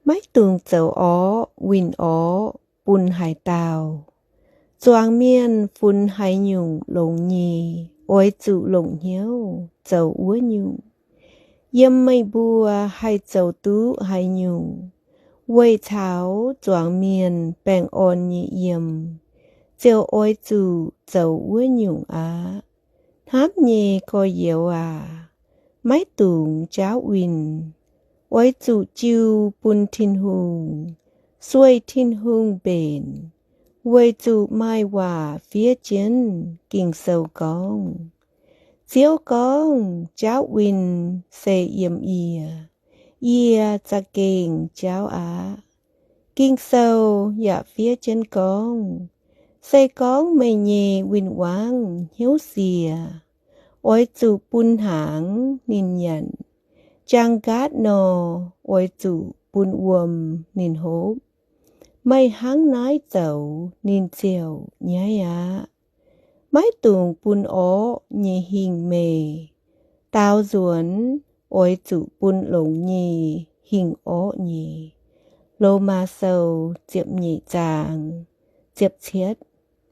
Maiv dungx zoux orqv winh orqv bun haaix dauh. Zuangx mienh funx haaix nyungc longx nyei, oix zuqc longc hnyouv zoux wuov nyungc. Yiem meih mbuo haih zoux duqv haaix nyungc weic caux zuangx mienh baengh orn nyei yiem, ziouc oix zuqc zoux wuov nyungc aqv. Hnamv nyei gorx-youz aac, maiv dungx jaauv winh. Oix zuqc jiu bun Tin-Hungh, sueih Tin-Hungh mbenc, weic zuqc maaih waac fiev jienv Ging-Sou gorngv, Ziouv gorngv, jaauv winh se yiem yie, yie za'gengh jaauv aqv. Ging-Sou yaac fiev jienv gorngv, se gorngv meih nyei win-wangv hnyouv sie, oix zuqc bun hnaangx ninh nyanc. Jaang nqaatv nor, oix zuqc bun wuom ninh hopv. Meih hnangv naaiv zoux, ninh ziouc nyaiv aqv. Maiv dungx bun orqv nyei hingh meih. Daaux nzuonx oix zuqc bun longx nyei hingh orqv nyei. Lomaa Sou ziepc nyeic zaang ziepc cietv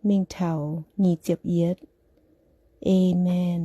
mingh taux nyic ziepc yietv. Aamen.